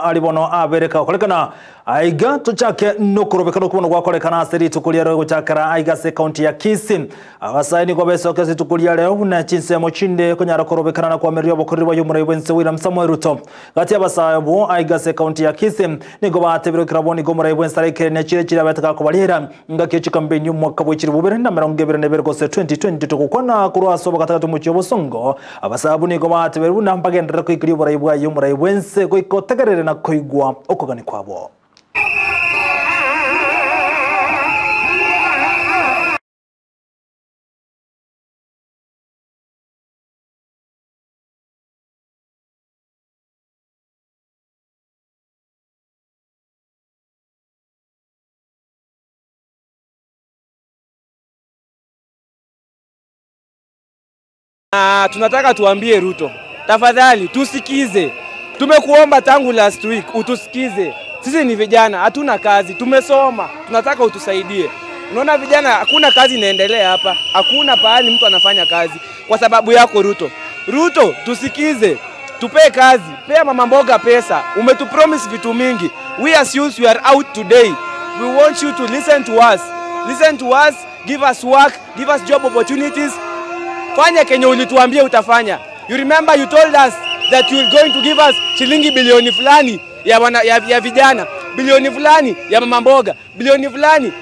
Alibono abereka kolekana aiga tuchake nokurobekano kubono gwakorekana aseri tukulia reo guchakara aiga se county ya Kisii abasaini kwa beso kesi tukulia leo na chinsemo chinde kunyara korobekana na kwamerio bokorwa yumure wense William Samuel Ruto gati abasayo aiga se county ya Kisii nigo batebiro kiraboni gomure wense areke ne chire chire bataka kubalira ngaki chikambeni mwaka bwechiri bubere na 2022 gose 2020 tukukwana kurwaso bakatatu mu cyobosongo abasabu nigo batebiro nambagendera kwikiri burayibwa yumure wense goikotegerere na koigwa okogani kwabo. Tunataka tuambie Ruto, tafadhali tusikize. Tumekuomba tangu last week utusikize. Sisi ni vijana, hatuna kazi, tumesoma, tunataka utusaidie. Unaona vijana, hakuna kazi inaendelea hapa, hakuna pahali mtu anafanya kazi kwa sababu yako Ruto. Ruto, tusikize, tupee kazi, pea mama mboga pesa. Umetupromise vitu mingi. We as youth, we are out today. We want you to listen to us. Listen to us, give us work, give us job opportunities. Fanya kenye ulituambia utafanya. You remember you told us that you are going to give us shilingi bilioni fulani ya vijana, bilioni fulani ya mama mboga, bilioni fulani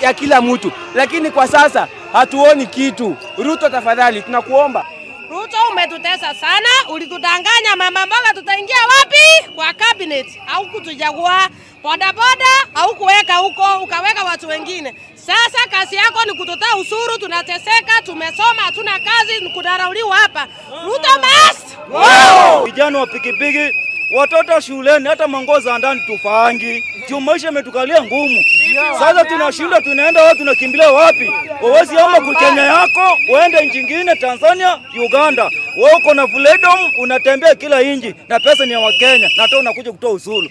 ya kila mtu. Lakini kwa sasa hatuoni kitu. Ruto tafadhali tunakuomba. Ruto umetutesa sana, ulitudanganya mama mboga tutaingia wapi? Kwa cabinet au kutuchagua boda boda au kuweka huko ukaweka watu wengine. Sasa kazi yako ni kutotoa ushuru, tunateseka, tumesoma, hatuna kazi, ni kudharauliwa hapa. Ruto must go! Vijana wa pikipiki, watoto shuleni, hata manguo za ndani tufaangi. Juu maisha imetukalia ngumu. Sasa tunashinda, tunaenda wapi, tunakimbilia wapi? Wawezi ama Kenya yako, uende nchi nyingine, Tanzania, Uganda. Wewe uko na freedom, unatembea kila nchi na pesa ni ya Wakenya na hata unakuja kutoa ushuru.